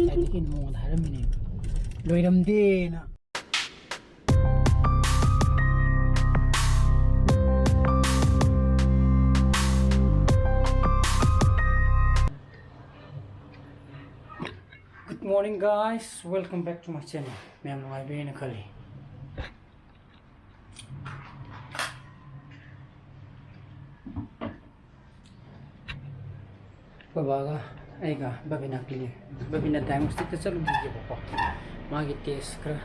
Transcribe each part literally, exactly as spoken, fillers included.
ꯉꯁꯥꯏꯗꯒꯤ ꯃꯉꯣꯟꯗ ꯍꯥꯏꯔꯝꯃꯤꯅꯦ, ꯂꯣꯏꯔꯝꯗꯦꯅ꯫ Good morning, guys, welcome back to my channel. ꯃꯌꯥꯝ ꯅꯨꯡꯉꯥꯏꯕꯤꯔꯦꯅ ꯈꯜꯂꯤ꯫ ꯑꯩꯈꯣꯏ ꯕꯥꯒ ꯑꯩꯒ ꯕꯕꯤꯅꯥ ꯀ꯭ꯂꯤꯅꯤꯛ, ꯕꯕꯤꯅꯥ ꯗꯥꯏꯒꯅꯣꯁꯇꯤꯛꯇ ꯆꯠꯂꯨꯈꯤꯒꯦꯕꯀꯣ꯫ ꯃꯥꯒꯤ ꯇꯦꯁ ꯈꯔ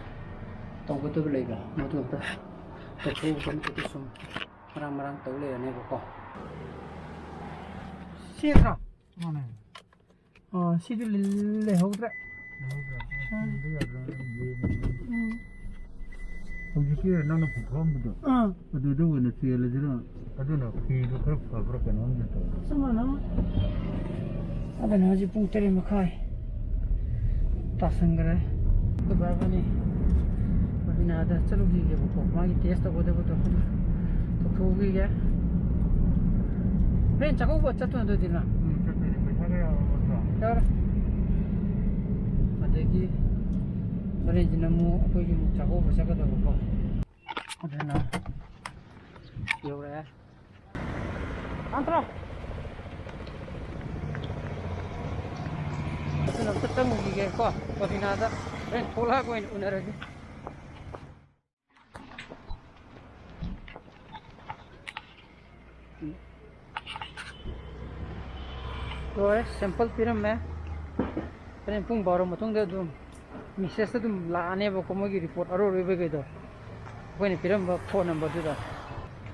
ꯇꯧꯒꯗꯕ ꯂꯩꯕ, ꯃꯗꯨ ꯑꯝꯇ ꯇꯧꯊꯣꯛꯎꯕ ꯅꯠꯇ꯭ꯔꯗꯤ ꯁꯨꯝ ꯃꯔꯥꯡ ꯃꯔꯥꯡ ꯇꯧ ꯂꯩꯔꯅꯦꯕꯀꯣ꯫ ꯁꯤ ꯅꯠꯇ꯭ꯔꯣ? ꯃꯥꯅꯦ꯫ ꯑꯣ, ꯁꯤꯗꯤ ꯂꯩꯍꯧꯗ꯭ꯔꯦ꯫ ꯂꯩꯍꯧꯗ꯭ꯔꯦ꯫ ꯎꯝ꯫ ꯁꯤꯟꯕ ꯌꯥꯗ꯭ꯔꯦ, ꯌꯦꯡꯉꯦ꯫ ꯎꯝ꯫ ꯍꯧꯖꯤꯛꯀꯤ ꯅꯪꯅ ꯄꯨꯊꯣꯛꯑꯝꯕꯗꯣ, ꯑꯥ꯫ ꯑꯗꯨꯗ ꯑꯣꯏꯅ ꯆꯦꯜꯂꯁꯤꯔ? ꯑꯗꯨꯅ ꯐꯤꯗꯨ ꯈꯔ ꯐꯕ꯭ꯔꯥ ꯀꯩꯅꯣꯝꯗꯤ ꯇꯧꯔꯦ꯫ ꯆꯞ ꯃꯥꯟꯅꯕ꯫ ꯑꯗꯨꯅ ꯍꯧꯖꯤꯛ ꯄꯨꯡ ꯇꯔꯦꯠ ꯃꯈꯥꯏ ꯇꯥꯁꯟꯈ꯭ꯔꯦ꯫ ꯑꯩꯈꯣꯏ ꯕꯥ ꯏꯕꯥꯅꯤ ꯕꯕꯤꯅꯥꯗ ꯆꯠꯂꯨꯈꯤꯒꯦꯕꯀꯣ, ꯃꯥꯒꯤ ꯇꯦꯁ ꯇꯧꯒꯗꯕꯗꯣ ꯑꯗꯨ ꯇꯧꯊꯣꯛꯎꯈꯤꯒꯦ꯫ ꯍꯣꯔꯦꯟ ꯆꯥꯛꯀꯧꯕ ꯆꯠꯇꯣꯏ ꯅꯠꯇ꯭ꯔꯣ ꯑꯗꯨꯗꯤ ꯅꯪ? ꯎꯝ, ꯆꯠꯇꯣꯏꯅꯦ꯫ ꯄꯩꯁꯥ ꯀꯌꯥ ꯌꯥꯎꯔꯕ ꯅꯠꯇ꯭ꯔꯣ? ꯌꯥꯎꯔꯦ꯫ ꯑꯗꯒꯤ ꯍꯣꯔꯦꯟꯁꯤꯅ ꯑꯃꯨꯛ ꯑꯩꯈꯣꯏꯒꯤ ꯑꯃꯨꯛ ꯆꯥꯛꯀꯧꯕ ꯆꯠꯀꯗꯕꯀꯣ꯫ ꯑꯗꯨꯅ ꯌꯧꯔꯛꯑꯦ꯫ ꯅꯠꯇ꯭ꯔꯣ? ꯑꯗꯨꯅ ꯑꯝꯇ ꯆꯪꯉꯨꯈꯤꯒꯦꯀꯣ, ꯕꯕꯤꯅꯥꯗ꯫ ꯍꯣꯔꯦꯟ ꯊꯣꯛꯂꯛꯑꯒ ꯑꯣꯏꯅ ꯎꯅꯔꯁꯤ꯫ ꯂꯣꯏꯔꯦ, ꯁꯦꯝꯄꯜ ꯄꯤꯔꯝꯃꯦ꯫ ꯍꯣꯔꯦꯟ ꯄꯨꯡ ꯕꯥꯔꯣ ꯃꯇꯨꯡꯗ ꯑꯗꯨꯝ ꯃꯦꯁꯦꯖꯇ ꯑꯗꯨꯝ ꯂꯥꯛꯑꯅꯦꯕꯀꯣ, ꯃꯣꯏꯒꯤ ꯔꯤꯄꯣꯔꯠ ꯑꯔꯣꯏ ꯑꯔꯣꯏꯕꯈꯩꯗꯣ꯫ ꯑꯩꯈꯣꯏꯅ ꯄꯤꯔꯝꯕ ꯐꯣꯟ ꯅꯝꯕꯔꯗꯨꯗ꯫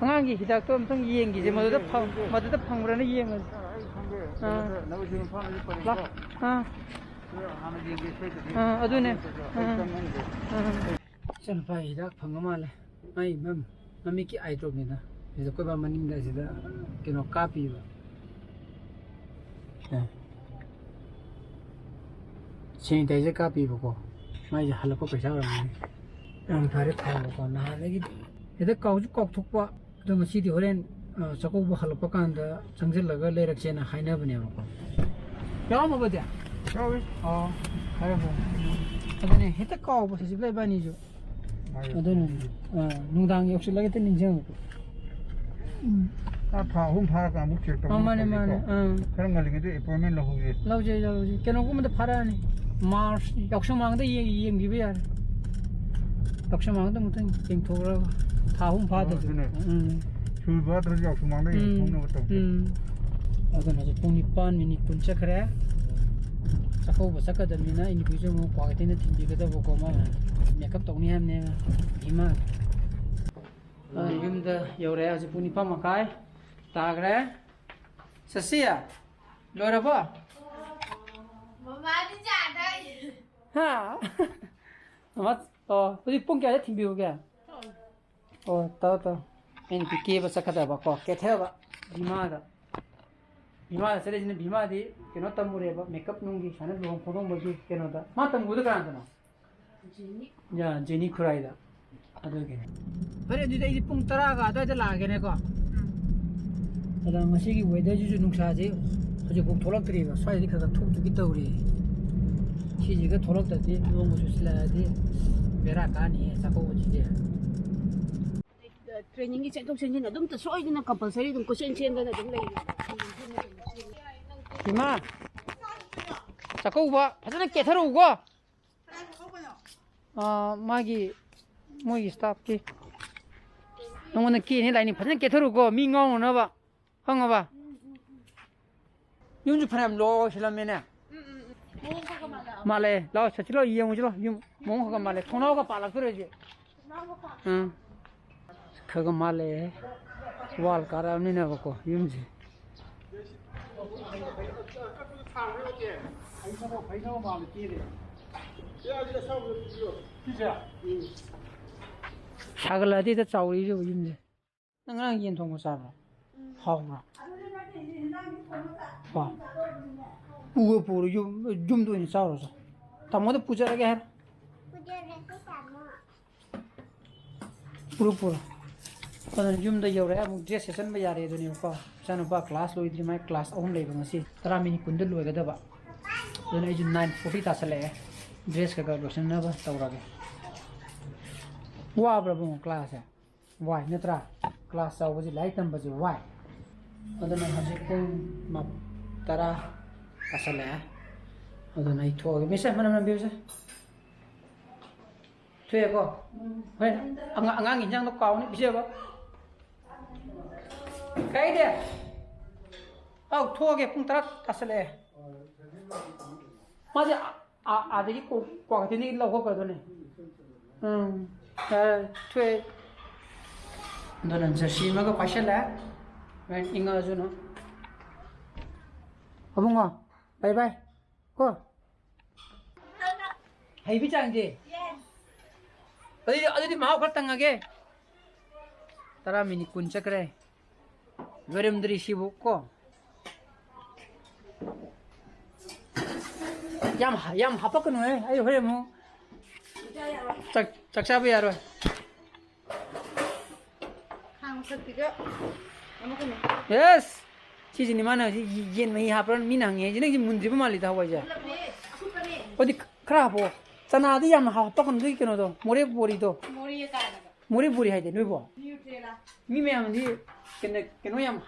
ꯑꯉꯥꯡꯒꯤ ꯍꯤꯗꯥꯛꯇꯣ ꯑꯝꯇꯪ ꯌꯦꯡꯈꯤꯁꯦ, ꯃꯗꯨꯗ ꯐꯪ-, ꯃꯗꯨꯗ ꯐꯪꯕ꯭ꯔꯥꯅ ꯌꯦꯡꯉꯁꯦ꯫ ꯑꯩ ꯈꯪꯗꯦ꯫ ꯑꯥ꯫ ꯅꯕꯨꯖꯤꯕ ꯏꯝꯐꯥꯜꯗꯗꯤ ꯄꯔꯦꯡꯗꯣ꯫ ꯂꯥꯛ-, ꯑꯥ꯫ ꯍꯥꯟꯅ ꯌꯦꯡꯒꯦ ꯁꯣꯏꯗꯕꯤ꯫ ꯑꯥ, ꯑꯗꯨꯅꯦ꯫ ꯑꯩ ꯑꯥ꯫ ꯆꯪꯉꯝꯗꯦ꯫ ꯑꯥ꯫ ꯏꯆꯥꯅꯨꯄꯥ ꯍꯤꯗꯥꯛ ꯐꯪꯉ ꯃꯥꯜꯂꯦ꯫ ꯃꯥꯏ ꯃꯝ-, ꯃꯃꯤꯠꯀꯤ ꯑꯥꯏ ꯗ꯭ꯔꯣꯞꯅꯤꯗ꯫ ꯁꯤꯗ ꯀꯣꯏꯕꯥ ꯃꯅꯤꯡꯗ ꯁꯤꯗ ꯀꯩꯅꯣ ꯀꯥꯞꯄꯤꯕ꯫ ꯑꯦ꯫ ꯁꯦꯅꯤꯇꯥꯏꯖꯔ ꯀꯥꯞꯄꯤꯕꯀꯣ꯫ ꯃꯥꯏꯁꯦ ꯍꯜꯂꯛꯄ ꯄꯩꯁꯥ ꯑꯣꯏꯔꯝꯒꯅꯤ꯫ ꯌꯥꯝ ꯐꯔꯦ, ꯐꯕꯀꯣ꯫ ꯅꯍꯥꯟꯗꯒꯤ ꯍꯦꯛꯇ ꯀꯥꯎꯁꯨ ꯀꯥꯎꯊꯣꯛꯄ꯫ ꯑꯗꯣ ꯉꯁꯤꯗꯤ ꯍꯣꯔꯦꯟ, ꯑ, ꯆꯥꯛꯀꯧꯕ ꯍꯜꯂꯛꯄ ꯀꯥꯟꯗ ꯆꯪꯁꯤꯜꯂꯒ ꯂꯩꯔꯛꯁꯦꯅ ꯍꯥꯏꯅꯕꯅꯦꯕꯀꯣ꯫ ꯌꯥꯎꯔꯝꯃꯕꯗꯤ? ꯌꯥꯎꯏ꯫ ꯑꯣ, ꯐꯔꯦ, ꯐꯔꯦ꯫ ꯑꯗꯨꯅꯦ, ꯍꯦꯛꯇ ꯀꯥꯎꯕ ꯁꯖꯤꯕꯂꯥ ꯏꯕꯥꯅꯤꯁꯨ꯫ ꯍꯥꯏꯌꯨ꯫ ꯑꯗꯨꯅꯅꯦ꯫ ꯑꯥ, ꯅꯨꯡꯗꯥꯡ ꯌꯧꯁꯤꯜꯂꯒ ꯍꯦꯛꯇ ꯅꯤꯡꯁꯤꯡꯉꯛꯄ꯫ ꯎꯝ꯫ ꯊꯥ, ꯊꯥ ꯑꯍꯨꯝ ꯐꯥꯔꯀꯥꯟꯗ ꯑꯃꯨꯛ check ꯇꯧꯕ ꯑꯥ, ꯃꯥꯅꯦ, ꯐꯩꯀꯣ꯫ ꯃꯥꯅꯦ꯫ ꯑꯥ꯫ ꯈꯔ ꯉꯜꯂꯤꯉꯩꯗ appointment ꯂꯧꯍꯧꯒꯦ꯫ ꯂꯧꯖꯩ, ꯂꯧꯖꯩ꯫ ꯀꯩꯅꯣꯒꯨꯝꯕꯗ ꯐꯥꯔꯛꯑꯅꯤ꯫ March ꯌꯥꯎꯁꯪ ꯃꯃꯥꯡꯗ ꯌꯦꯡ-, ꯌꯦꯡꯕꯤꯕ ꯌꯥꯔꯦ꯫ ꯌꯥꯎꯁꯪ ꯃꯃꯥꯡꯗ ꯑꯃꯨꯛꯇꯪ ꯌꯦꯡꯊꯣꯛꯎꯔꯒ ꯊꯥ ꯑꯍꯨꯝ ꯐꯥꯗꯕ꯫ ꯑꯗꯨꯅꯦ꯫ ꯎꯝ꯫ ꯁꯨꯜ ꯐꯥꯗ꯭ꯔꯁꯨ ꯌꯥꯎꯁꯪ ꯃꯃꯥꯡꯗ ꯎꯝ꯫ ꯌꯦꯡꯊꯣꯛꯅꯕ ꯇꯧꯁꯦ꯫ ꯎꯝ꯫ ꯑꯗꯨꯅ ꯍꯧꯖꯤꯛ ꯄꯨꯡ ꯅꯤꯄꯥꯟ minute ꯀꯨꯟ ꯆꯠꯈ꯭ꯔꯦ꯫ ꯆꯥꯛꯀꯧꯕ ꯆꯠꯀꯗꯕꯅꯤꯅ ꯏꯅꯤꯕꯤꯁꯨ ꯑꯃꯨꯛ ꯀ꯭ꯋꯥꯀꯩꯊꯦꯜꯗ ꯊꯤꯟꯕꯤꯒꯗꯕꯀꯣ, ꯃꯥ makeup ꯇꯧꯅꯤ ꯍꯥꯏꯕꯅꯦꯕ꯫ ꯏꯃꯥ꯫ ꯑ, ꯌꯨꯝꯗ ꯌꯧꯔꯛꯑꯦ꯫ ꯍꯧꯖꯤꯛ ꯄꯨꯡ ꯅꯤꯄꯥꯟ ꯃꯈꯥꯏ ꯇꯥꯈ꯭ꯔꯦ꯫ ꯁꯁꯤ, ꯂꯣꯏꯔꯕꯣ? ꯃꯃꯥꯗꯤ ꯆꯥ ꯊꯛꯏ꯫ ꯍꯥ? ꯃꯃꯥ, ꯑꯣ, ꯍꯧꯖꯤꯛ ꯄꯨꯡ ꯀꯌꯥꯗ ꯊꯤꯟꯕꯤꯔꯨꯒꯦ? ꯑꯣ, ꯇꯧ, ꯇꯧ꯫ ꯑꯩ ꯅꯨꯄꯤ ꯀꯦꯕ ꯆꯠꯀꯗꯕꯀꯣ, ꯀꯦꯊꯕ꯫ ꯚꯤꯃꯥꯗ꯫ ꯚꯤꯃꯥꯗ ꯆꯠꯂꯤꯁꯤꯅ ꯚꯤꯃꯥꯗꯤ ꯀꯩꯅꯣ ꯇꯝꯃꯨꯔꯦꯕ, makeup ꯅꯨꯡꯒꯤ, ꯁꯨꯃꯥꯏꯅ ꯂꯨꯍꯣꯡ ꯈꯣꯡꯗꯣꯡꯕꯒꯤ ꯀꯩꯅꯣꯗ꯫ ꯃꯥ ꯇꯝꯃꯨꯕꯗꯣ ꯀꯅꯥꯗꯅꯣ? ꯖꯦꯅꯤ꯫ ꯌꯥ, ꯖꯦꯅꯤ ꯈꯨꯔꯥꯏꯗ꯫ ꯑꯗꯨꯒꯤꯅꯦ꯫ ꯐꯔꯦ, ꯑꯗꯨꯗꯤ ꯑꯩꯗꯤ ꯄꯨꯡ ꯇꯔꯥꯒ ꯑꯗꯨꯋꯥꯏꯗ ꯂꯥꯛꯑꯒꯦꯅꯦꯀꯣ꯫ ꯑꯗ ꯉꯁꯤꯒꯤ weatherꯁꯤꯁꯨ ꯅꯨꯡꯁꯥꯁꯦ ꯍꯧꯖꯤꯛꯐꯥꯎ ꯊꯣꯛꯂꯛꯇ꯭ꯔꯤꯕ꯫ ꯁ꯭ꯋꯥꯏꯗꯗꯤ ꯈꯔ ꯈꯔ ꯊꯣꯛꯇꯨꯒꯤ ꯇꯧꯔꯤ꯫ ꯁꯤꯁꯤꯒ ꯊꯣꯛꯂꯛꯇ꯭ꯔꯗꯤ ꯅꯣꯡꯒ ꯆꯨꯁꯤꯜꯂꯛꯑꯗꯤ ꯕꯦꯔꯥ ꯀꯥꯅꯤꯌꯦ ꯆꯥꯛꯀꯧꯕꯁꯤꯗꯤ꯫ Trainingꯒꯤ ꯆꯦꯟꯊꯣꯛ ꯆꯦꯟꯁꯤꯟ ꯑꯗꯨꯝ ꯁꯣꯏꯗꯅ compulsory ꯑꯗꯨꯝ ꯀꯣꯏꯆꯦꯟ ꯆꯦꯟꯗꯅ ꯑꯗꯨꯝ ꯂꯩ꯫ ꯏꯃꯥ, ꯆꯥꯛꯀꯧꯕ ꯐꯖꯅ ꯀꯦꯊꯔꯛꯎꯀꯣ꯫ ꯑꯥ, ꯃꯥꯒꯤ, ꯃꯣꯏꯒꯤ staffꯀꯤ꯫ ꯅꯉꯣꯟꯗ ꯀꯦꯅꯤ ꯂꯥꯛꯏꯅꯤ, ꯐꯖꯅ ꯀꯦꯊꯔꯛꯎꯀꯣ, ꯃꯤ ꯉꯥꯎꯅꯅꯕ꯫ ꯈꯪꯉꯕ? ꯌꯨꯝꯁꯨ ꯐꯅꯌꯥꯝ ꯂꯣꯏꯁꯤꯜꯂꯝꯃꯦꯅꯦ꯫ ꯃꯥꯜꯂꯦ꯫ ꯂꯥꯛꯑꯣ, ꯆꯠꯁꯤ ꯂꯥꯛꯑꯣ, ꯌꯦꯡꯉꯨꯁꯤ ꯂꯥꯛꯑꯣ꯫ ꯌꯨꯝ ꯃꯑꯣꯡ ꯈꯔ ꯈꯔ ꯃꯥꯜꯂꯦ꯫ ꯊꯣꯡꯅꯥꯎꯒ ꯄꯥꯜꯂꯛꯇꯣꯔꯦ ꯍꯧꯖꯤꯛ꯫ ꯎꯝ꯫ ꯈꯔ ꯈꯔ ꯃꯥꯜꯂꯦ꯫ Wall ꯀꯥꯔꯛꯑꯕꯅꯤꯅꯕꯀꯣ, ꯌꯨꯝꯁꯦ꯫ ꯁꯥꯒꯠꯂꯛꯑꯗꯤ ꯍꯦꯛꯇ ꯆꯥꯎꯔꯛꯏꯁꯦ ꯌꯨꯝꯁꯦ꯫ ꯅꯪ ꯉꯔꯥꯡ ꯌꯦꯟ ꯊꯣꯡꯕ ꯆꯥꯕ꯭ꯔꯣ? ꯍꯥꯎꯕ꯭ꯔꯣ? ꯀꯣ? ꯄꯨꯒ ꯄꯨꯔꯣ, ꯌꯨꯝ, ꯌꯨꯝꯗ ꯑꯣꯏꯅ ꯆꯥꯎꯔꯁꯨ꯫ ꯇꯥꯃꯣꯗ ꯄꯨꯖꯔꯒꯦ ꯍꯥꯏꯔꯣ? ꯄꯨꯖꯔꯒꯦ, ꯇꯥꯃꯣ꯫ ꯄꯨꯔꯣ, ꯄꯨꯔꯣ꯫ ꯑꯗꯨꯅ ꯌꯨꯝꯗ ꯌꯧꯔꯛꯑꯦ, ꯑꯃꯨꯛ dress ꯁꯦꯠꯆꯟꯕ ꯌꯥꯔꯦ ꯑꯗꯨꯅꯦꯕꯀꯣ꯫ ꯏꯆꯥꯅꯨꯄꯥ class ꯂꯣꯏꯗ꯭ꯔꯤ, ꯃꯥꯏ class ꯑꯍꯨꯝ ꯂꯩꯕ ꯉꯁꯤ꯫ ꯇꯔꯥ minute ꯀꯨꯟꯗ ꯂꯣꯏꯒꯗꯕ꯫ ꯑꯗꯨꯅ ꯑꯩꯁꯨ nine forty ꯇꯥꯁꯜꯂꯛꯑꯦ, ꯗ꯭ꯔꯦꯁ ꯈꯔ ꯈꯔ ꯂꯣꯏꯁꯤꯟꯅꯕ ꯇꯧꯔꯒꯦ꯫ ꯋꯥꯕ꯭ꯔꯥ ꯏꯕꯨꯡꯉꯣ ꯀ꯭ꯂꯥꯁꯁꯦ? ꯋꯥꯏ ꯅꯠꯇ꯭ꯔꯥ? ꯀ꯭ꯂꯥꯁ ꯆꯥꯎꯕꯁꯦ, ꯂꯥꯏꯔꯤꯛ ꯇꯝꯕꯁꯦ ꯋꯥꯏ꯫ ꯑꯗꯨꯅ ꯍꯧꯖꯤꯛ ꯄꯨꯡ ꯃꯥ-, ꯇꯔꯥ ꯇꯥꯁꯜꯂꯛꯑꯦ꯫ ꯑꯗꯨꯅ ꯑꯩ ꯊꯣꯛꯑꯒꯦ꯫ ꯃꯤꯁꯦ, ꯃꯅꯝ ꯅꯝꯕꯤꯌꯨꯁꯦ꯫ ꯊꯣꯛꯑꯦꯀꯣ? ꯍꯣꯏ, ꯑꯉꯥꯡ, ꯑꯉꯥꯡꯒꯤ ꯏꯟꯖꯥꯡꯗꯣ ꯀꯥꯎꯅꯤ, ꯄꯤꯖꯕ꯫ ꯀꯩꯗꯤ? ꯑꯧ, ꯊꯣꯛꯑꯒꯦ, ꯄꯨꯡ ꯇꯔꯥ ꯇꯥꯁꯜꯂꯛꯑꯦ꯫ ꯃꯥꯗꯤ ꯑꯥ, ꯑꯥ, ꯑꯥꯗꯒꯤ ꯀꯣ-, ꯀ꯭ꯋꯥꯀꯩꯊꯦꯜꯗꯒꯤ ꯂꯧꯈꯠꯈ꯭ꯔꯗꯣꯏꯅꯦ꯫ ꯎꯝ, ꯌꯥꯔꯦ, ꯊꯣꯛꯑꯦ꯫ ꯑꯗꯨꯅ ꯖꯔꯁꯤ ꯑꯃꯒ ꯄꯥꯏꯁꯜꯂꯦ꯫ ꯍꯣꯔꯦꯟ ꯏꯪꯉꯛꯑꯁꯨꯅ꯫ ꯑꯕꯨꯡꯉꯣ, bye bye꯫ ꯀꯣ? ꯍꯩꯕꯤ ꯆꯥꯡꯁꯦ? ꯑꯗꯨꯗꯤ, ꯑꯗꯨꯗꯤ ꯃꯍꯥꯎ ꯈꯔ ꯇꯪꯉꯒꯦ꯫ ꯇꯔꯥ ꯃꯤꯅꯤꯠ ꯀꯨꯟ ꯆꯠꯈ꯭ꯔꯦ꯫ ꯂꯣꯏꯔꯝꯗ꯭ꯔꯤ ꯁꯤꯕꯨ ꯀꯣ꯫ ꯌꯥꯝ, ꯌꯥꯝ ꯍꯥꯄꯛꯀꯅꯨꯍꯦ, ꯑꯩ ꯍꯣꯔꯦꯟ ꯑꯃꯨꯛ ꯆꯥꯛ, ꯆꯥꯛ ꯆꯥꯕ ꯌꯥꯔꯣꯏ꯫ ꯈꯥꯡ ꯃꯊꯛꯇꯤꯒ ꯑꯃꯨꯛꯀꯅꯦ꯫ ꯌꯦꯁ! ꯁꯤꯁꯤꯅꯤ ꯃꯥꯅ ꯍꯧꯖꯤꯛ ꯌꯦꯟ ꯃꯍꯤ ꯍꯥꯞꯄ꯭ꯔꯥ ꯃꯤꯅ ꯍꯪꯉꯦ ꯍꯥꯏꯁꯦ꯫ ꯅꯪꯁꯤ ꯃꯨꯟꯗ꯭ꯔꯤꯕ ꯃꯥꯜꯂꯤꯗ ꯍꯋꯥꯏꯁꯦ꯫ ꯃꯨꯜꯂꯕꯅꯦ, ꯑꯐꯨꯠꯄꯅꯦ꯫ ꯑꯗꯨꯗꯤ ꯈꯔ ꯍꯥꯞꯄꯛꯑꯣ꯫ ꯆꯅꯥꯗꯤ ꯌꯥꯝꯅ ꯍꯥꯞꯄꯛꯀꯅꯨ, ꯑꯗꯨꯒꯤ ꯀꯩꯅꯣꯗꯣ, ꯃꯣꯔꯦ ꯕꯣꯔꯤꯗꯣ꯫ ꯃꯣꯔꯦ ꯀꯥꯏꯅꯒ꯫ ꯃꯣꯔꯦ ꯕꯣꯔꯤ ꯍꯥꯏꯗꯦ ꯅꯣꯏꯕꯣ? ꯅ꯭ꯌꯨꯇ꯭ꯔꯦꯂꯥ꯫ ꯃꯤ ꯃꯌꯥꯝꯗꯤ ꯀꯩꯅꯣ, ꯀꯩꯅꯣ ꯌꯥꯝ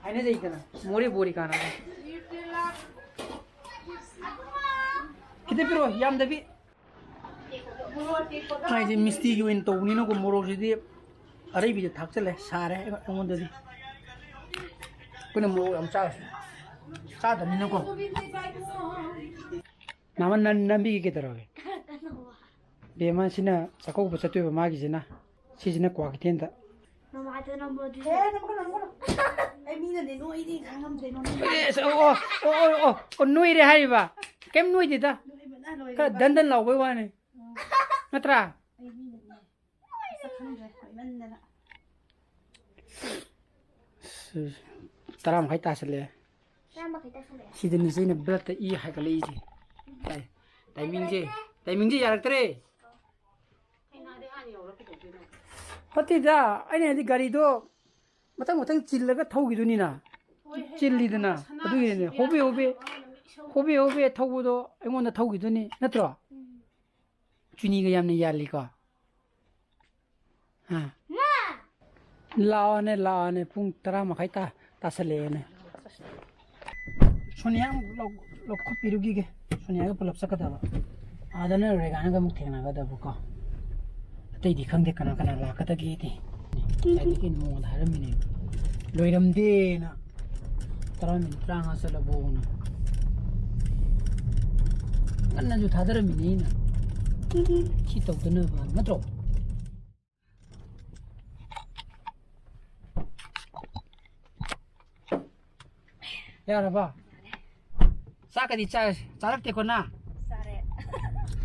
ꯍꯥꯏꯅꯖꯩꯗꯅ, ꯃꯣꯔꯦ ꯕꯣꯔꯤ ꯀꯥꯟꯅꯒ꯫ ꯅ꯭ꯌꯨꯇ꯭ꯔꯦꯂꯥ꯫ ꯈꯤꯇ ꯄꯤꯔꯛꯑꯣ, ꯌꯥꯝꯗꯕꯤ꯫ ꯃꯣꯔꯣꯛ ꯑꯇꯦꯛꯄꯗꯣ ꯑꯩꯁꯦ ꯃꯤꯁꯇꯤꯒꯤ ꯑꯣꯏꯅ ꯇꯧꯕꯅꯤꯅꯀꯣ, ꯃꯣꯔꯣꯛꯁꯤꯗꯤ ꯑꯔꯩꯕꯤꯗ ꯊꯥꯛꯆꯜꯂꯦ, ꯁꯥꯔꯦ ꯑꯩꯉꯣꯟꯗꯗꯤ꯫ ꯑꯩꯈꯣꯏꯅ ꯃꯣꯔꯣꯛ ꯌꯥꯝ ꯆꯥꯔꯁꯨ ꯆꯥꯗꯕꯅꯤꯅꯀꯣ꯫ ꯃꯥꯃ ꯅꯟ-, ꯅꯝꯕꯤꯒꯦ ꯀꯩꯗꯧꯔꯒꯦ? ꯕꯦꯝꯃ ꯁꯤꯅ ꯆꯥꯛꯀꯧꯕ ꯆꯠꯇꯣꯏꯕ ꯃꯥꯒꯤꯁꯤꯅ꯫ ꯁꯤꯁꯤꯅ ꯀ꯭ꯋꯥꯀꯩꯊꯦꯜꯗ꯫ ꯃꯃꯥꯗ ꯅꯝꯃꯣ ꯑꯗꯨꯗꯤ꯫ ꯑꯦ, ꯅꯝꯒꯅꯨ, ꯅꯝꯒꯅꯨ꯫ ꯑꯩ ꯃꯤꯅꯅꯦ ꯅꯣꯏꯗꯤ ꯈꯥꯡꯉꯝꯗ꯭ꯔꯦ, ꯅꯣꯏ꯫ ꯑꯦ, ꯑꯁ, ꯑꯣ, ꯑꯣ, ꯑꯣ, ꯑꯣ, ꯑꯣ, ꯅꯣꯏꯔꯦ ꯍꯥꯏꯔꯤꯕ? ꯀꯩꯝ ꯅꯣꯏꯗꯦꯗ꯫ ꯅꯣꯏꯕꯅ ꯂꯣꯏꯔꯦ꯫ ꯈꯔ ꯗꯟ ꯗꯟ ꯂꯥꯎꯕꯩ ꯋꯥꯅꯤ꯫ ꯎꯝ꯫ ꯅꯠꯇ꯭ꯔꯥ? ꯑꯩ ꯃꯤꯅꯅꯦ ꯃꯁꯛ ꯈꯪꯗ꯭ꯔꯦ, ꯅꯣꯏꯃꯟꯗꯅ꯫ ꯑꯁ, ꯇꯔꯥ ꯃꯈꯥꯏ ꯇꯥꯁꯜꯂꯛꯑꯦ꯫ ꯇꯔꯥ ꯃꯈꯥꯏ ꯇꯥꯁꯜꯂꯛꯑꯦ꯫ ꯁꯤꯗꯅꯤꯁꯦ ꯑꯩꯅ blood ꯇ ꯏ ꯍꯥꯏꯒꯠꯂꯛꯏꯁꯦ꯫ ꯇꯥꯏ-, timing ꯁꯦ, timing ꯁꯦ ꯌꯥꯔꯛꯇ꯭ꯔꯦ꯫ ꯅꯠꯇꯦꯗ, ꯑꯩꯅ ꯍꯥꯏꯗꯤ ꯒꯥꯔꯤꯗꯣ ꯃꯊꯪ ꯃꯊꯪ ꯆꯤꯜꯂꯒ ꯊꯧꯈꯤꯗꯣꯏꯅꯤꯅ꯫ ꯆꯤꯜꯂꯤꯗꯅ꯫ ꯑꯗꯨꯒꯤꯅꯦ꯫ ꯍꯣꯕꯦ ꯍꯣꯕꯦ꯫ ꯍꯣꯕꯦ ꯍꯣꯕꯦ ꯊꯧꯕꯗꯣ ꯑꯩꯉꯣꯟꯗ ꯊꯧꯈꯤꯗꯣꯏꯅꯤ, ꯅꯠꯇ꯭ꯔꯣ? ꯎꯝ꯫ ꯆꯨꯅꯤꯒ ꯌꯥꯝꯅ ꯌꯥꯜꯂꯤꯀꯣ꯫ ꯍꯥ? ꯃꯥ! ꯂꯥꯛꯑꯣꯅꯦ, ꯂꯥꯛꯑꯣꯅꯦ, ꯄꯨꯡ ꯇꯔꯥ ꯃꯈꯥꯏ ꯇꯥ-, ꯇꯥꯁꯜꯂꯛꯑꯦꯅꯦ꯫ ꯁꯣꯅꯤꯌꯥ ꯑꯃꯨꯛ ꯂꯧ-, ꯂꯧꯈꯠꯄꯤꯔꯨꯈꯤꯒꯦ꯫ ꯁꯣꯅꯤꯌꯥꯒ ꯄꯨꯂꯞ ꯆꯠꯀꯗꯕ꯫ ꯑꯥꯗꯅ ꯔꯦꯒꯥꯟꯒ ꯑꯃꯨꯛ ꯊꯦꯡꯅꯒꯗꯕꯀꯣ꯫ ꯑꯇꯩꯗꯤ ꯈꯪꯗꯦ ꯀꯅꯥ ꯀꯅꯥ ꯂꯥꯛꯀꯗꯒꯦꯗꯤ꯫ ꯉꯁꯥꯏꯗꯒꯤ ꯅꯣꯡꯃꯗ ꯍꯥꯏꯔꯝꯃꯤꯅꯦ꯫ ꯂꯣꯏꯔꯝꯗꯦꯅ꯫ ꯇꯔꯥ ꯃꯤꯅꯤꯠ ꯇꯔꯥꯃꯉꯥ ꯆꯠꯂꯕꯣꯅ꯫ ꯉꯟꯅꯁꯨ ꯊꯥꯗꯔꯝꯃꯤꯅꯦ ꯑꯩꯅ꯫ ꯁꯤ ꯇꯧꯗꯅꯕ ꯅꯠꯇ꯭ꯔꯣ? ꯌꯥꯔꯕ? ꯆꯥꯛꯀꯗꯤ ꯆꯥ-, ꯆꯥꯔꯛꯇꯦꯀꯣ ꯅꯪ? ꯆꯥꯔꯦ꯫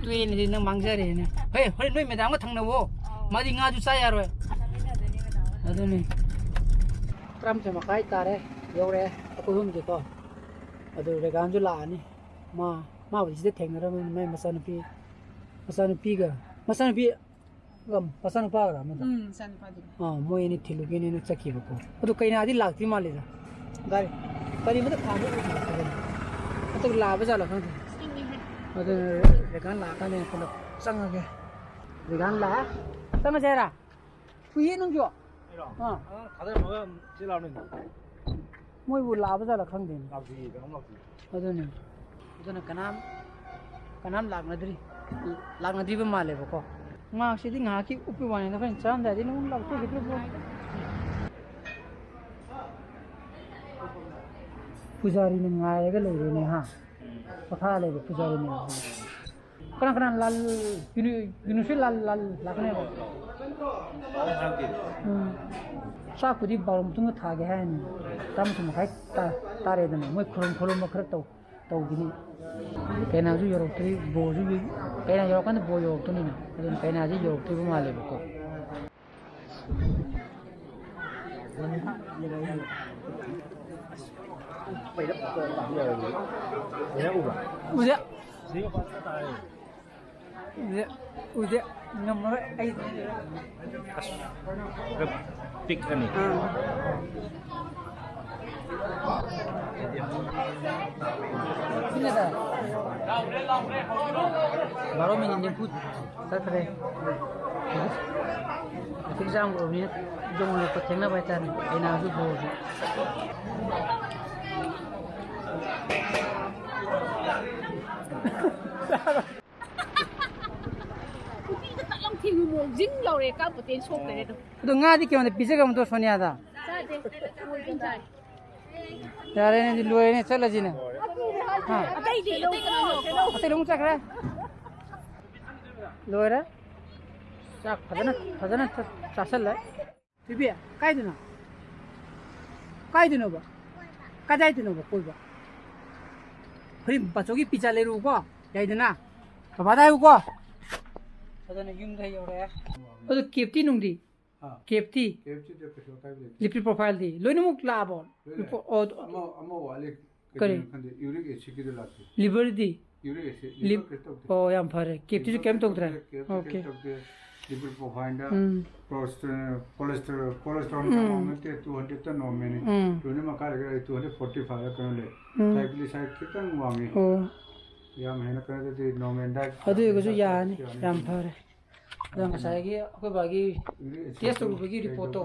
ꯇꯣꯛꯑꯦꯅꯦ, ꯅꯪ ꯃꯥꯡꯖꯔꯦꯅꯦ꯫ ꯍꯦ, ꯍꯣꯔꯦꯟ ꯅꯣꯏ ꯃꯦꯗꯥꯝꯒ ꯊꯪꯅꯧꯋꯣ꯫ ꯑꯧ꯫ ꯃꯥꯗꯤ ꯉꯥꯁꯨ ꯆꯥ ꯌꯥꯔꯣꯏ꯫ ꯆꯥꯃꯤꯟꯅꯗꯣꯏꯅꯦ ꯃꯦꯗꯥꯝꯒ꯫ ꯑꯗꯨꯅꯤ꯫ ꯇꯔꯥꯃꯥꯊꯣꯏ ꯃꯈꯥꯏ ꯇꯥꯔꯦ, ꯌꯧꯔꯦ ꯑꯩꯈꯣꯏ ꯑꯍꯨꯝꯁꯦꯀꯣ꯫ ꯑꯗꯨ ꯔꯦꯒꯥꯟꯁꯨ ꯂꯥꯛꯑꯅꯤ꯫ ꯃꯥ, ꯃꯥꯕꯨꯗꯤ ꯁꯤꯗ ꯊꯦꯡꯅꯔꯝꯃꯅꯤ, ꯃꯥꯏ ꯃꯆꯥꯅꯨꯄꯤ, ꯃꯆꯥꯅꯨꯄꯤꯒ, ꯃꯆꯥꯅꯨꯄꯤ ꯃꯆꯥꯅꯨꯄꯥꯒꯔ ꯑꯃꯗꯣ? ꯎꯝ, ꯃꯆꯥꯅꯨꯄꯥꯗꯨꯅꯤ꯫ ꯑꯥ, ꯃꯣꯏ ꯑꯅꯤ ꯊꯤꯜꯂꯨꯒꯦꯅꯦꯅ ꯆꯠꯈꯤꯕꯀꯣ꯫ ꯑꯗꯣ ꯀꯩꯅꯥꯗꯤ ꯂꯥꯛꯇ꯭ꯔꯤ ꯃꯥꯜꯂꯦꯗ꯫ ꯒꯥꯔꯤ, ꯒꯥꯔꯤ ꯑꯃꯇ ꯈꯥꯝꯕ ꯎꯗ꯭ꯔꯦ꯫ ꯍꯟꯗꯛ ꯂꯥꯛꯑꯕ ꯖꯥꯠꯂ ꯈꯪꯗꯦ꯫ ꯑꯗꯨꯅ ꯔꯦꯒꯥꯟ ꯂꯥꯛꯑꯀꯥꯟꯗ ꯄꯨꯂꯞ ꯆꯪꯉꯒꯦ꯫ ꯔꯦꯒꯥꯟ ꯂꯥꯛꯑꯦ꯫ ꯆꯪꯉꯁꯦ ꯍꯥꯏꯔ? ꯊꯨꯏꯌꯦ ꯅꯪꯁꯨ꯫ ꯑꯩꯔꯣ? ꯑꯥ꯫ ꯑꯉꯥꯡ ꯊꯥꯗꯔꯝꯃꯒ ꯆꯦ ꯂꯥꯎꯔꯝꯃꯤꯅꯦ꯫ ꯃꯣꯏꯕꯨ ꯂꯥꯛꯑꯕ ꯖꯥꯠꯂ ꯈꯪꯗꯦꯅꯦ꯫ ꯂꯥꯛꯇ꯭ꯔꯤꯌꯦ, ꯀꯅꯥꯝ ꯂꯥꯛꯇ꯭ꯔꯤꯌꯦ꯫ ꯑꯗꯨꯅꯤ꯫ ꯑꯗꯨꯅ ꯀꯅꯥꯝ, ꯀꯅꯥꯝ ꯂꯥꯛꯅꯗ꯭ꯔꯤ꯫ ꯂꯥꯛꯅꯗ꯭ꯔꯤꯕ ꯃꯥꯜꯂꯦꯕꯀꯣ꯫ ꯃꯥꯛꯁꯤꯗꯤ ꯉꯥꯏꯍꯥꯛꯀꯤ ꯎꯞꯄꯤ ꯋꯥꯅꯤꯗ, ꯑꯩꯈꯣꯏꯅ ꯆꯥꯔꯝꯗꯥꯏꯗꯤ ꯑꯗꯨꯝ ꯂꯧꯊꯣꯛꯈꯤꯗ꯭ꯔꯕ ꯄꯣꯠꯅꯤ꯫ ꯄꯨꯖꯥꯔꯤꯅ ꯉꯥꯏꯔꯒ ꯂꯩꯔꯦꯅꯦ, ꯍꯥ? ꯄꯣꯊꯥ ꯂꯩꯕ ꯄꯨꯖꯥꯔꯤꯅꯦ꯫ ꯀꯅꯥ ꯀꯅꯥ ꯂꯥꯜ-, ꯌꯨꯅꯤ-, ꯌꯨꯅꯤꯚꯔꯁꯦꯜ ꯂꯥꯜ-, ꯂꯥꯜ-, ꯂꯥꯛꯀꯅꯦꯕ꯫ ꯎꯝ꯫ ꯆꯥꯛꯄꯨꯗꯤ ꯕꯥꯔꯣ ꯃꯇꯨꯡꯗ ꯊꯥꯒꯦ ꯍꯥꯏꯔꯅꯤ꯫ ꯇꯔꯥꯃꯥꯊꯣꯏ ꯃꯈꯥꯏ ꯇꯥ-, ꯇꯥꯔꯦꯗꯅ꯫ ꯃꯣꯏ ꯈꯨꯔꯨꯝ ꯈꯨꯔꯨꯝꯕ ꯈꯔ ꯇꯧ-, ꯇꯧꯈꯤꯅꯤ꯫ ꯀꯩꯅꯥꯁꯨ ꯌꯧꯔꯛꯇ꯭ꯔꯤ, ꯕꯣꯔꯁꯨ ꯌꯧ-, ꯀꯩꯅꯥ ꯌꯧꯔꯀꯥꯟꯗ ꯕꯣꯔ ꯌꯧꯔꯛꯇꯣꯏꯅꯤꯅ꯫ ꯑꯗꯨꯅ ꯀꯩꯅꯥꯁꯤ ꯌꯧꯔꯛꯇ꯭ꯔꯤꯕ ꯃꯥꯜꯂꯦꯕꯀꯣ꯫ ꯎꯗꯦ꯫ ꯎꯗꯦ꯫ ꯎꯗꯦ꯫ ꯉꯝꯃꯔꯣꯏ ꯑꯩ꯫ ꯑꯁ, ꯈꯔ ꯄꯤꯛꯑꯅꯤ꯫ ꯑꯥ꯫ ꯁꯤꯅꯦꯗ꯫ ꯕꯥꯔꯣ ꯃꯤꯅꯤꯠ ꯅꯤꯐꯨ ꯆꯠꯈ꯭ꯔꯦ꯫ ꯇ꯭ꯔꯥꯐꯤꯛ ꯖꯥꯝ ꯑꯣꯏꯕꯅꯤꯅ ꯌꯧꯅꯔꯛꯄ ꯊꯦꯡꯅꯕ ꯍꯥꯏꯇꯥꯔꯦ꯫ ꯑꯩꯅꯁꯨ ꯕꯣꯜꯁꯦ꯫ ꯅꯨꯄꯤꯗ ꯇꯛ ꯂꯥꯎ ꯊꯦꯡꯉꯨ ꯃꯣꯡ ꯖꯤꯡ ꯂꯥꯎꯔꯦ, ꯀꯥꯞꯄꯣ ꯇꯦꯟ ꯁꯣꯛꯇꯔꯦ ꯑꯗꯨꯝ꯫ ꯑꯗꯣ ꯉꯥꯗꯤ ꯀꯩꯅꯣꯗ ꯄꯤꯖꯒ꯭ꯔꯕ ꯅꯠꯇ꯭ꯔꯣ ꯁꯣꯅꯤꯌꯥꯗ? ꯆꯥꯗꯦ꯫ ꯃꯣꯏ ꯑꯗꯨꯝ ꯆꯥꯏ꯫ ꯌꯥꯔꯦꯅꯦ, ꯑꯗꯨꯗꯤ ꯂꯣꯏꯔꯦꯅꯦ, ꯆꯠꯂꯁꯤꯅꯦ꯫ ꯍꯥ? ꯑꯇꯩꯗꯤ, ꯑꯇꯩ ꯀꯅꯥꯅꯣ? ꯑꯇꯩ ꯂꯣꯏ ꯆꯠꯈ꯭ꯔꯦ꯫ ꯂꯣꯏꯔꯦ꯫ ꯆꯥꯛ ꯐꯖꯅ, ꯐꯖꯅ ꯆꯥꯁꯜꯂꯦ꯫ ꯊꯣꯏꯕꯤ, ꯀꯥꯏꯗꯅꯣ? ꯀꯥꯏꯗꯅꯣꯕ? ꯀꯗꯥꯏꯗꯅꯣꯕ ꯀꯣꯏꯕ? ꯍꯣꯔꯦꯟ ꯕꯥꯆꯧꯒꯤ ꯄꯤꯖꯥ ꯂꯩꯔꯨꯀꯣ, ꯌꯥꯏꯗꯅ? ꯕꯕꯥꯗ ꯍꯥꯏꯌꯨꯀꯣ꯫ ꯐꯖꯅ ꯌꯨꯝꯗ ꯌꯧꯔꯛꯑꯦ꯫ ꯑꯗꯨ ꯀꯦꯞꯇꯤ ꯅꯨꯡꯗꯤ? ꯍꯥ? ꯀꯦꯞꯇꯤ? ꯀꯦꯞꯁꯤꯗ ꯀꯩꯁꯨ ꯑꯀꯥꯏꯕ ꯂꯩꯇꯦ꯫ ꯂꯤꯄꯤꯠ ꯄ꯭ꯔꯣꯐꯥꯏꯜꯗꯤ? ꯂꯣꯏꯅꯃꯛ ꯂꯥꯛꯑꯕꯣ? ꯂꯣꯏ ꯂꯥꯛꯑꯦ꯫ ꯂꯤꯄꯣ-, ꯑꯣ, ꯑꯃ, ꯑꯃ ꯋꯥꯠꯂꯤ꯫ ꯀꯔꯤ? ꯀꯩꯒꯤꯅꯣ ꯈꯪꯗꯦ, ꯌꯨꯔꯤꯛ ꯑꯦꯁꯤꯗꯀꯤꯗꯣ ꯂꯥꯛꯇꯦ꯫ ꯂꯤꯚꯔꯗꯤ? ꯌꯨꯔꯤꯛ ꯑꯦꯁꯤꯠ, ꯂꯤꯞ-, ꯂꯤꯚꯔ ꯀꯩꯁꯨ ꯇꯧꯗꯦ꯫ ꯑꯣ, ꯌꯥꯝ ꯐꯔꯦ꯫ ꯀꯦꯞꯁꯤꯁꯨ ꯂꯤꯚꯔ ꯀꯩꯝ ꯀꯩꯁꯨ ꯇꯧꯗ꯭ꯔꯦ? ꯇꯧꯗꯦ, ꯀꯦꯞꯁꯤ ꯑꯣꯀꯦ꯫ ꯀꯩꯝ ꯇꯧꯗꯦ꯫ ꯂꯤꯚꯔ ꯄ꯭ꯔꯣꯐꯥꯏꯜꯗ ꯎꯝ꯫ ꯀꯣꯂꯦꯁꯇ꯭ꯔꯣꯜ, ꯀꯣꯂꯦꯁꯇ꯭ꯔꯣꯜ, ꯀꯣꯂꯦꯁꯇ꯭ꯔꯣꯜ ꯎꯝ꯫ ꯋꯥꯡꯕ ꯅꯠꯇꯦ, ꯇꯨ ꯍꯟꯗ꯭ꯔꯦꯗꯇ ꯅꯣꯔꯃꯦꯜꯅꯤ꯫ ꯎꯝ꯫ ꯇꯨ ꯍꯟꯗ꯭ꯔꯦꯗ ꯃꯈꯥꯗ ꯂꯩ, ꯇꯨ ꯍꯟꯗ꯭ꯔꯦꯗ ꯐꯣꯔꯇꯤ ꯐꯥꯏꯚ ꯀꯩꯅꯣ ꯂꯩ꯫ ꯎꯝ꯫ ꯇ꯭ꯔꯥꯏꯒ꯭ꯂꯤꯁꯥꯏꯗ ꯈꯤꯇꯪ ꯋꯥꯡꯉꯤ꯫ ꯑꯣ꯫ ꯌꯥꯝ ꯍꯦꯟꯅ ꯀꯩꯅꯣ ꯇꯧꯗꯦ, ꯅꯣꯔꯃꯦꯜ ꯗꯥꯏꯠ ꯑꯗꯨ ꯑꯣꯏꯔꯒꯁꯨ ꯌꯥꯅꯤ, ꯌꯥꯅꯤ꯫ ꯌꯥꯝ ꯐꯔꯦ꯫ ꯑꯗꯣ ꯉꯁꯥꯏꯒꯤ ꯑꯩꯈꯣꯏ ꯕꯥꯒꯤ ꯇꯦꯁ ꯇꯧꯔꯨꯕꯒꯤ ꯔꯤꯄꯣꯔꯠꯇꯣ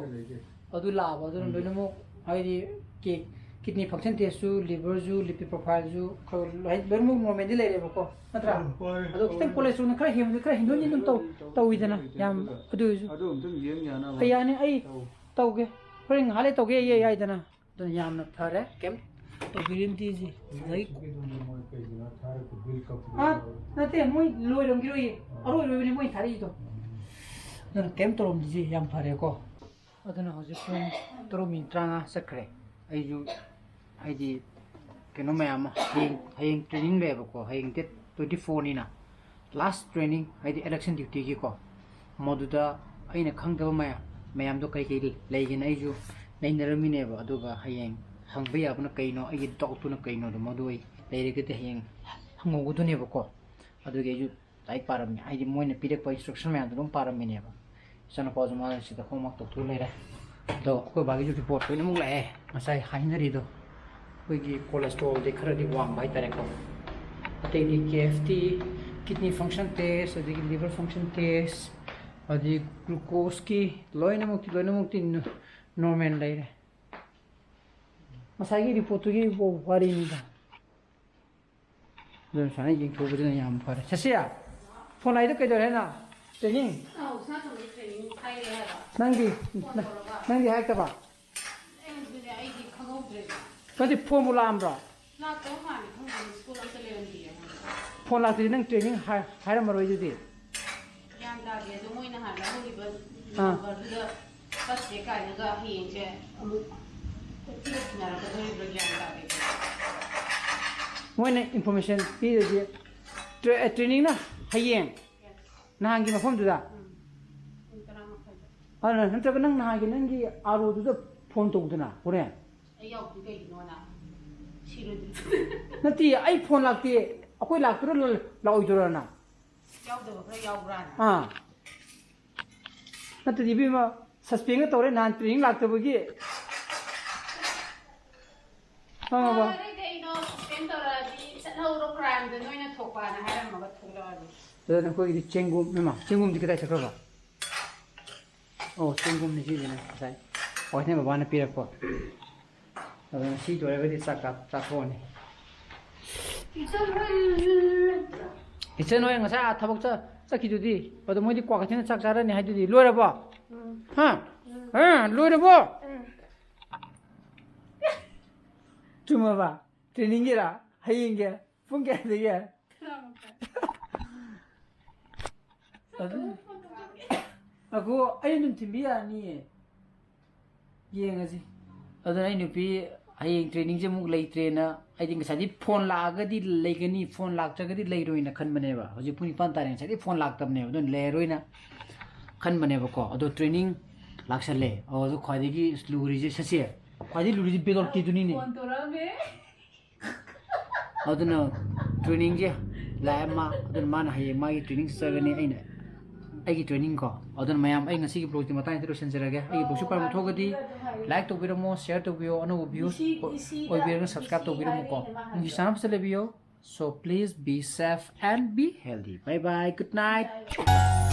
ꯑꯗꯨ ꯂꯥꯛꯑꯕ, ꯑꯗꯨꯅ ꯂꯣꯏꯅꯃꯛ ꯍꯥꯏꯗꯤ ꯀꯤ-, ꯀꯤꯗꯅꯤ ꯐꯪꯁꯟ ꯇꯦꯁꯁꯨ, ꯂꯤꯚꯔꯁꯨ, ꯂꯤꯄꯤꯠ ꯄ꯭ꯔꯣꯐꯥꯏꯜꯁꯨ ꯈꯔ ꯂꯣꯏ-, ꯂꯣꯏꯅꯃꯛ ꯅꯣꯔꯃꯦꯜꯗꯤ ꯂꯩꯔꯦꯕꯀꯣ, ꯅꯠꯇ꯭ꯔꯥ? ꯍꯣꯏ, ꯑꯗꯣ ꯈꯤꯇꯪ ꯍꯣꯏ꯫ ꯀꯣꯂꯦꯁꯇ꯭ꯔꯣꯜꯅ ꯈꯔ ꯍꯦꯟꯕꯗꯤ ꯈꯔ ꯍꯦꯟꯗꯣꯛ ꯍꯦꯟꯖꯤꯟ ꯑꯗꯨꯝ ꯇꯧ-, ꯇꯧꯋꯤꯗꯅ, ꯌꯥꯝ ꯑꯗꯨ ꯑꯣꯏꯔꯁꯨ꯫ ꯑꯗꯨ ꯑꯝꯇꯪ ꯌꯦꯡ ꯌꯥꯅꯕ ꯑꯩ ꯌꯥꯅꯤ, ꯑꯩ ꯇꯧ꯫ ꯇꯧꯒꯦ꯫ ꯍꯣꯔꯦꯟ ꯉꯥꯏꯍꯥꯛ ꯂꯩ ꯇꯧꯒꯦ, ꯑꯩ ꯌꯥꯏꯗꯅ꯫ ꯑꯗꯨꯅ ꯌꯥꯝꯅ ꯐꯔꯦ, ꯀꯩꯝ ꯇꯧꯕꯤꯔꯤꯕꯗꯤ ꯁꯤ꯫ ꯑꯗꯩ ꯃꯣꯏ ꯀꯩꯒꯤꯅꯣ ꯊꯥꯔꯛꯄ ꯕꯤꯜ ꯀꯛꯄꯗꯣ ꯑꯥ, ꯌꯥꯎꯔꯦ꯫ ꯅꯠꯇꯦ, ꯃꯣꯏ ꯂꯣꯏꯔꯝꯈꯤꯔꯣꯏꯌꯦ꯫ ꯑꯔꯣꯏꯕꯅꯤ ꯃꯣꯏ ꯊꯥꯔꯛꯏꯗꯣ꯫ ꯑꯗꯨꯅ ꯀꯩꯝ ꯇꯧꯔꯝꯗ꯭ꯔꯤꯁꯦ ꯌꯥꯝ ꯐꯔꯦꯀꯣ꯫ ꯑꯗꯨꯅ ꯍꯧꯖꯤꯛ ꯄꯨꯡ ꯇꯔꯨꯛ ꯃꯤꯅꯤꯠ ꯇꯔꯥꯃꯉꯥ ꯆꯠꯈ꯭ꯔꯦ꯫ ꯑꯩꯁꯨ ꯍꯥꯏꯗꯤ ꯀꯩꯅꯣ ꯃꯌꯥꯝ ꯑꯃ ꯍꯌꯦꯡ, ꯍꯌꯦꯡ ꯇ꯭ꯔꯦꯅꯤꯡ ꯂꯩꯌꯦꯕꯀꯣ, ꯍꯌꯦꯡ ꯗꯦꯠ ꯇ꯭ꯋꯦꯟꯇꯤ ꯐꯣꯔꯅꯤꯅ꯫ ꯂꯥꯁ ꯇ꯭ꯔꯦꯅꯤꯡ, ꯍꯥꯏꯗꯤ ꯏꯂꯦꯛꯁꯟ ꯗ꯭ꯌꯨꯇꯤꯒꯤꯀꯣ, ꯃꯗꯨꯗ ꯑꯩꯅ ꯈꯪꯗꯕ ꯃꯌꯥꯝ, ꯃꯌꯥꯝꯗꯣ ꯀꯩ ꯀꯩ ꯂꯩꯒꯦꯅ ꯑꯩꯁꯨ ꯅꯩꯅꯔꯝꯃꯤꯅꯦꯕ꯫ ꯑꯗꯨꯒ ꯍꯌꯦꯡ ꯍꯪꯕ ꯌꯥꯕꯅ ꯀꯩꯅꯣ, ꯑꯩꯒꯤ ꯗꯥꯎꯠꯇꯨꯅ ꯀꯩꯅꯣꯗꯣ, ꯃꯗꯨ ꯑꯩ ꯂꯩꯔꯒꯗꯤ ꯍꯌꯦꯡ ꯍꯪꯍꯧꯒꯗꯣꯏꯅꯦꯕꯀꯣ꯫ ꯑꯗꯨꯒꯤ ꯑꯩꯁꯨ ꯂꯥꯏꯔꯤꯛ ꯄꯥꯔꯝꯃꯤ, ꯍꯥꯏꯗꯤ ꯃꯣꯏꯅ ꯄꯤꯔꯛꯄ ꯏꯟꯁꯇ꯭ꯔꯛꯁꯟ ꯃꯌꯥꯝꯗꯣ ꯑꯗꯨꯝ ꯄꯥꯔꯝꯃꯤꯅꯦꯕ꯫ ꯏꯆꯥꯅꯨꯄꯥꯁꯨ ꯃꯥꯅ ꯁꯤꯗ ꯍꯣꯝꯋꯥꯛ ꯇꯧꯊꯣꯛ ꯂꯩꯔꯦ꯫ ꯑꯗꯣ ꯑꯩꯈꯣꯏ ꯕꯥꯒꯤꯁꯨ ꯔꯤꯄꯣꯔꯠ ꯂꯣꯏꯅꯃꯛ ꯂꯥꯛꯑꯦ, ꯉꯁꯥꯏ ꯍꯥꯏꯅꯔꯤꯗꯣ꯫ ꯑꯩꯈꯣꯏꯒꯤ ꯀꯣꯂꯦꯁꯇ꯭ꯔꯣꯜꯗꯤ ꯈꯔꯗꯤ ꯋꯥꯡꯕ ꯍꯥꯏꯇꯥꯔꯦꯀꯣ꯫ ꯑꯇꯩꯗꯤ ꯀꯦ ꯑꯦꯐ ꯇꯤ, ꯀꯤꯗꯅꯤ ꯐꯪꯁꯟ ꯇꯦꯁ, ꯑꯗꯒꯤ ꯂꯤꯚꯔ ꯐꯪꯁꯟ ꯇꯦꯁ, ꯑꯗꯒꯤ ꯒ꯭ꯂꯨꯀꯣꯁꯀꯤ ꯂꯣꯏꯅꯃꯛꯇꯤ, ꯂꯣꯏꯅꯃꯛꯇꯤ ꯅꯣꯔꯃꯦꯜ ꯂꯩꯔꯦ꯫ ꯉꯁꯥꯏꯒꯤ ꯔꯤꯄꯣꯔꯠꯇꯨꯒꯤ ꯋꯥꯔꯤꯅꯤꯗ꯫ ꯑꯗꯨꯅ ꯁꯨꯃꯥꯏꯅ ꯌꯦꯡꯊꯣꯛꯄꯁꯤꯅ ꯌꯥꯝ ꯐꯔꯦ꯫ ꯁꯁꯤꯌꯥ, ꯐꯣꯟ ꯂꯥꯛꯏꯗꯣ ꯀꯩꯗꯧꯔꯦ ꯍꯥꯏꯅ? ꯇ꯭ꯔꯦꯅꯤꯡ? ꯑꯥꯎ, ꯁꯥ ꯊꯣꯡꯕꯒꯤ ꯇ꯭ꯔꯦꯅꯤꯡ ꯍꯥꯏꯔꯦ ꯍꯥꯏꯕ꯫ ꯅꯪꯗꯤ? ꯐꯣꯟ ꯅ-, ꯇꯧꯔꯒ꯫ ꯅꯪꯗꯤ ꯍꯥꯏꯔꯛꯇꯕ? ꯑꯩ ꯑꯗꯨꯅꯦ, ꯑꯩꯗꯤ ꯈꯪꯍꯧꯗ꯭ꯔꯦꯕ꯫ ꯅꯠꯇꯦ, ꯐꯣꯟꯕꯨ ꯂꯥꯛꯑꯝꯕ꯭ꯔꯣ? ꯂꯥꯛꯇꯕ ꯃꯥꯜꯂꯦ, ꯈꯪꯗꯦ, ꯃꯤꯁ ꯀꯣꯜ ꯑꯝꯇ ꯂꯩꯔꯝꯗꯤꯌꯦ ꯑꯩꯉꯣꯟꯗ꯫ ꯐꯣꯟ ꯂꯥꯛꯇ꯭ꯔꯗꯤ ꯅꯪ ꯇ꯭ꯔꯦꯅꯤꯡ ꯍꯥꯏ-, ꯍꯥꯏꯔꯝꯃꯔꯣꯏ ꯑꯗꯨꯗꯤ꯫ ꯒ꯭ꯌꯥꯟ ꯇꯥꯗꯦ꯫ ꯑꯗꯣ ꯃꯣꯏ ꯅꯍꯥꯟ ꯂꯧꯍꯧꯔꯤꯕ ꯑꯥ꯫ ꯅꯝꯕꯔꯗꯨꯗ ꯆꯠꯇꯦ ꯀꯥꯏꯅꯒ ꯍꯌꯦꯡꯁꯦ ꯑꯃꯨꯛ ꯊꯤꯔꯛꯅꯔꯛꯀꯗꯣꯔꯤꯕ꯭ꯔꯥ ꯒ꯭ꯌꯥꯟ ꯇꯥꯗꯦ꯫ ꯃꯣꯏꯅ ꯏꯟꯐꯣꯔꯃꯦꯁꯟ ꯄꯤꯔꯗꯤ ꯇ꯭ꯔꯦ-, ꯑꯦ, ꯇ꯭ꯔꯦꯅꯤꯡꯅ ꯍꯌꯦꯡ ꯅꯍꯥꯟꯒꯤ ꯃꯐꯝꯗꯨꯗ? ꯎꯝ꯫ ꯄꯨꯡ ꯇꯔꯥ ꯃꯈꯥꯏꯗ꯫ ꯑꯗꯨꯅ ꯅꯠꯇ꯭ꯔꯒ ꯅꯪ ꯅꯍꯥꯟꯒꯤ ꯅꯪꯒꯤ ꯑꯥꯔ ꯑꯣꯗꯨꯗ ꯐꯣꯟ ꯇꯧꯗꯅ ꯍꯣꯔꯦꯟ꯫ ꯑꯩ ꯌꯥꯎꯗ꯭ꯔꯤ ꯀꯩꯒꯤꯅꯣꯅ? ꯁꯤꯔꯣꯏꯗ꯭ꯔꯣ? ꯅꯠꯇꯦ, ꯑꯩ ꯐꯣꯟ ꯂꯥꯛꯇꯦ꯫ ꯑꯩꯈꯣꯏ ꯂꯥꯛꯇꯣꯏꯔ ꯂ-, ꯂꯥꯛꯑꯣꯏꯗꯣꯏꯔꯅ? ꯌꯥꯎꯗꯕ ꯈꯔ ꯌꯥꯎꯕ꯭ꯔꯥꯅ? ꯑꯥ꯫ ꯅꯠꯇ꯭ꯔꯗꯤ ꯏꯕꯦꯝꯃ, ꯁꯁꯄꯦꯟꯒ ꯇꯧꯔꯦ ꯅꯍꯥꯟ ꯇ꯭ꯔꯦꯅꯤꯡ ꯂꯥꯛꯇꯕꯒꯤ꯫ ꯈꯪꯉꯕ? ꯐꯔꯦ ꯀꯩꯅꯣ, ꯁꯁꯄꯦꯟ ꯇꯧꯔꯛꯑꯗꯤ ꯆꯠꯍꯧꯔꯣ, ꯀ꯭ꯔꯥꯏꯝꯗ ꯅꯣꯏꯅ ꯊꯣꯛꯄꯅ ꯍꯥꯏꯔꯝꯃꯒ ꯊꯣꯛꯂꯛꯑꯗꯤ꯫ ꯑꯗꯨꯅ ꯑꯩꯈꯣꯏꯒꯤꯗꯤ ꯆꯦꯡꯒꯨꯝ, ꯏꯃꯥ, ꯆꯦꯡꯒꯨꯝꯗꯤ ꯀꯗꯥꯏ ꯆꯠꯈ꯭ꯔꯕ? ꯑꯣ, ꯆꯦꯡꯒꯨꯝꯅꯤ ꯁꯤꯁꯤꯅ ꯉꯁꯥꯏ ꯋꯥꯏꯊꯦꯟ ꯕꯕꯥꯅ ꯄꯤꯔꯛꯄ꯫ ꯑꯗꯨꯅ ꯁꯤ ꯂꯣꯏꯔꯒꯗꯤ ꯆꯥꯛ ꯆꯥ-, ꯆꯥꯊꯣꯛꯑꯅꯤ꯫ ꯏꯆꯟ ꯍꯣꯏ ꯂꯩꯇ꯭ꯔꯣ? ꯏꯆꯟ ꯍꯣꯏ ꯉꯁꯥꯏ ꯑꯥ ꯊꯕꯛ ꯆ-, ꯆꯠꯈꯤꯗꯨꯗꯤ꯫ ꯑꯗꯣ ꯃꯣꯏꯗꯤ ꯀ꯭ꯋꯥꯀꯩꯊꯦꯜꯗ ꯆꯥꯛ ꯆꯥꯔꯅꯤ ꯍꯥꯏꯗꯨꯗꯤ꯫ ꯂꯣꯏꯔꯕꯣ? ꯎꯝ꯫ ꯍꯥ? ꯎꯝ꯫ ꯍꯥ? ꯂꯣꯏꯔꯕꯣ? ꯎꯝ꯫ ꯆꯨꯝꯃꯕ? ꯇ꯭ꯔꯦꯅꯤꯡꯒꯤꯔ? ꯍꯌꯦꯡꯒꯤ? ꯄꯨꯡ ꯀꯌꯥꯗꯒꯤ? ꯇꯔꯥ ꯃꯈꯥꯏ꯫ ꯑꯗꯨ, ꯉꯥꯏꯈꯣ, ꯑꯩ ꯑꯗꯨꯝ ꯊꯤꯟꯕꯤ ꯌꯥꯅꯤꯌꯦ꯫ ꯌꯦꯡꯉꯁꯤ꯫ ꯑꯗꯨꯅ ꯑꯩ ꯅꯨꯄꯤ ꯍꯌꯦꯡ ꯇ꯭ꯔꯦꯅꯤꯡꯁꯦ ꯑꯃꯨꯛ ꯂꯩꯇ꯭ꯔꯦꯅ, ꯑꯩꯗꯤ ꯉꯁꯥꯏꯗꯤ ꯐꯣꯟ ꯂꯥꯛꯑꯒꯗꯤ ꯂꯩꯒꯅꯤ, ꯐꯣꯟ ꯂꯥꯛꯇ꯭ꯔꯒꯗꯤ ꯂꯩꯔꯣꯏꯅ ꯈꯟꯕꯅꯦꯕ꯫ ꯍꯧꯖꯤꯛ ꯄꯨꯡ ꯅꯤꯄꯥꯟ ꯇꯥꯔꯦ, ꯉꯁꯥꯏꯗꯤ ꯐꯣꯟ ꯂꯥꯛꯇꯕꯅꯦꯕ, ꯑꯗꯨꯅ ꯂꯩꯔꯔꯣꯏꯅ ꯈꯟꯕꯅꯦꯕꯀꯣ꯫ ꯑꯗꯣ ꯇ꯭ꯔꯦꯅꯤꯡ ꯂꯥꯛꯁꯜꯂꯦ꯫ ꯑꯣ, ꯑꯗꯣ ꯈ꯭ꯋꯥꯏꯗꯒꯤ ꯂꯨꯔꯤꯁꯦ ꯁꯠꯁꯦ, ꯈ꯭ꯋꯥꯏꯗꯒꯤ ꯂꯨꯔꯤꯁꯦ ꯕꯦꯗꯣꯜꯀꯤꯗꯨꯅꯤꯅꯦ꯫ ꯐꯣꯟ ꯇꯧꯔꯛꯑꯝꯃꯦ꯫ ꯑꯗꯨꯅ ꯇ꯭ꯔꯦꯅꯤꯡꯁꯦ ꯂꯥꯛꯑꯦ ꯃꯥ, ꯑꯗꯨꯅ ꯃꯥꯅ ꯍꯌꯦꯡ ꯃꯥꯒꯤ ꯇ꯭ꯔꯦꯅꯤꯡ ꯆꯠꯆꯒꯅꯤ꯫ ꯑꯩꯅ ꯑꯩꯒꯤ training ꯀꯣ꯫ ꯑꯗꯨꯅ ꯃꯌꯥꯝ, ꯑꯩ ꯉꯁꯤꯒꯤ vlogꯇꯤ ꯃꯇꯥꯡꯁꯤꯗ ꯂꯣꯏꯁꯤꯟꯖꯔꯒꯦ꯫ ꯑꯩꯒꯤ vlogꯁꯤ ꯄꯥꯝꯕ ꯊꯣꯛꯑꯒꯗꯤ like ꯇꯧꯕꯤꯔꯝꯃꯣ, share ꯇꯧꯕꯤꯌꯣ, ꯑꯅꯧꯕ views ꯑꯣꯏꯕꯤꯔꯒꯅ subscribe ꯇꯧꯕꯤꯔꯝꯃꯨꯀꯣ꯫ ꯅꯨꯡꯁꯤ ꯆꯥꯟꯅꯕꯁꯤꯗ ꯂꯩꯕꯤꯌꯣ꯫ So please be safe and be healthy. Bye bye. Good night.